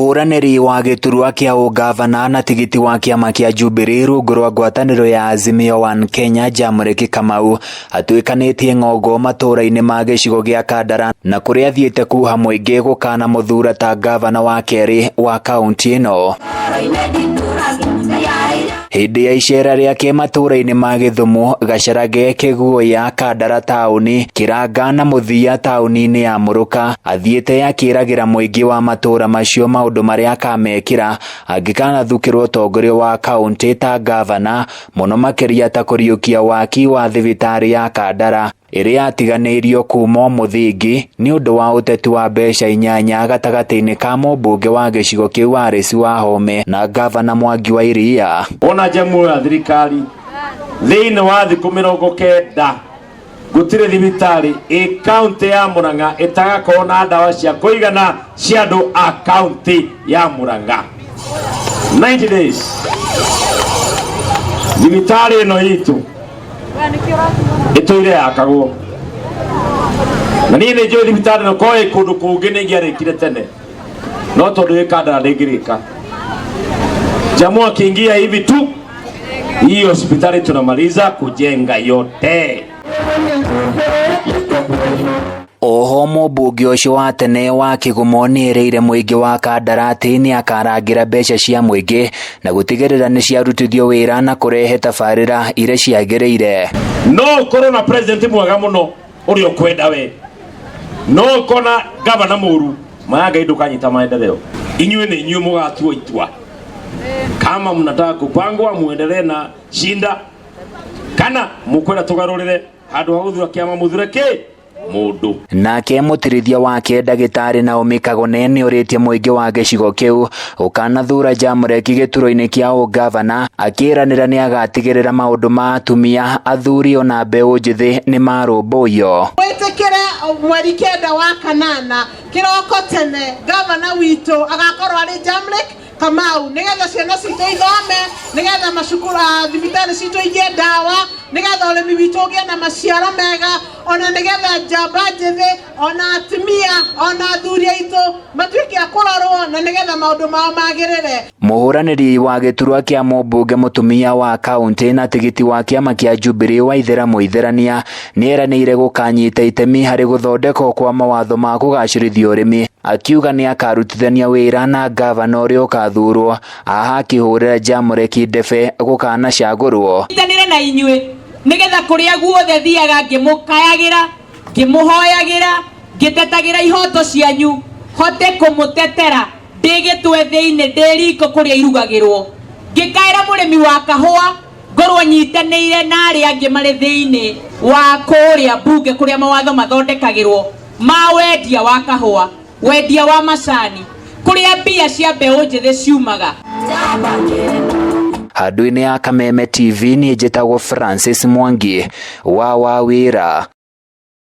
Mũhũranĩri wa gĩturwa kĩa ũngavana na tigiti wa kĩama kĩa Jubilee rungu rwa ngwatanĩro ya Azimio One Kenya Jamũrĩki Kamau atuĩkanĩtie ng'ongo matũũra-inĩ ma gĩcigo gĩa Kandara na kũrĩa athiĩte kuha mũingĩ gũkana mũthura ta ngavana wa kerĩ wa kaunti ĩno. Hĩndĩ ya icera rĩake matũũra-inĩ ma Gĩthumo, Gacarage, Kĩguoya, Kandara taũni, Kĩranga na mũthia taũni-inĩ ya Mũrũka, athiĩte akĩragĩra mũingĩ wa matũũra macio maũndũ marĩa akamekĩra angĩkanathukĩrwo ũtongoria wa kaunti ta ngavana, mũno makĩria ta kũriũkia waki wa thibitarĩ ya Kandara ĩrĩa yatiganĩirio kuma o mũthingi nĩ ũndũ wa ũteti wa mbeca inyanya gatagatĩ-inĩ ka mũmbunge wa gĩcigo kĩu Alice Wahome na ngavana Mwangi wa Iria. Ona njamuo ya thirikari thĩinĩ wa thikũ 90 gũtirĩ thibitarĩ ĩ kaunti ya Murang'a ĩtagakorwo na ndawa cia kũigana cia andũ a kaunti ya Murang'a. 90 days thibitarĩ ĩno itũ ĩtũire yakagwo na niĩ nĩ njũĩ thibitarĩ ĩno korwo ĩ kũndũ kũngĩ nĩ ingĩarĩkire tene no tondũ ĩ Kandara ndĩngĩrĩka. Jamu akiingia hivi tu, hii hospitali tunamaliza kujenga yote. Oho mũmbunge ũcio wa tene wa Kĩgumo nĩerĩire mũingĩ wa Kandara atĩ nĩakarangĩra mbeca cia mũingĩ na gũtigĩrĩra nĩciarutithio wĩra na kũrehe tabarĩra iria ciagĩrĩire. No ũkorwo na president mwega mũno ũrĩa ũkwenda we, no ũkorwo na gavana mũru, maya Ngai ndũkanyita maendeleo. Inyuĩ nĩ inyuĩ mũgatua itua kama mnataka kupangwa muendelee na shinda kana mũkwenda tũgarũrĩre handũ ha gũthura kĩama mũthure kĩ mũndũ. Nake mũtirithia wake ndagĩtarĩ Naomi Kagone nĩorĩtie mũingĩ wa gĩcigo kĩu ũkanathura Jamũreki gĩturwa-inĩ kĩa ũngavana akĩranĩra nĩagatigĩrĩra maũndũ ma atumia, athuri ona mbeũ njĩthĩ nĩmarũmbũiyo. Wĩtĩkĩre mweri 9 wa kanana kĩroko tene gavana witũ agakorwo arĩ Jamlek Kamau nĩgetha ciana citũ ithome, nĩgetha macukuru, thibitarĩ citũ igĩe ndawa, nĩgetha ũrĩmi witũ ũgĩe na maciaro mega, ona nĩgetha njamba njĩthĩ ona atumia ona athuri aitũ matuĩke a kũrorwo na nĩgetha maũndũ mao magĩrĩre. Mũhũranĩri wa gĩturwa kĩa mũmbunge mũtumia wa kaunti na tigiti wa kĩama kĩa Jubilee Waithera Mũitherania nĩeranĩire gũkanyita itemi harĩ gũthondekwo kwa mawatho ma kũgacĩrithia ũrĩmi, akiuga nĩakarutithania wĩra na ngavana ũrĩa ũkathurwo, haha akĩhũrĩra Jamũreki ndebe gũkanacagũrwo. Nyitanĩre na inyuĩ nĩgetha kũrĩa guothe thiaga ngĩmũkayagĩra, ngĩmũhoyagĩra, ngĩtetagĩra ihoto cianyu, hote kũmũtetera ndĩ gĩtwe thĩinĩ, ndĩ riko kũrĩa irugagĩrwo, ngĩkaĩra mũrĩmi wa kahũa, ngorwo nyitanĩire na arĩa angĩ marĩ thĩinĩ wa kũrĩa mbunge kũrĩa mawatho mathondekagĩrwo ma wendia wa kahũa, wendia wa macani, kũrĩa mbia cia mbeũ njĩthĩ ciumaga. Handũ-inĩ ya Kameme TV niĩ njĩtagwo Francis Mwangi wa Wawĩra.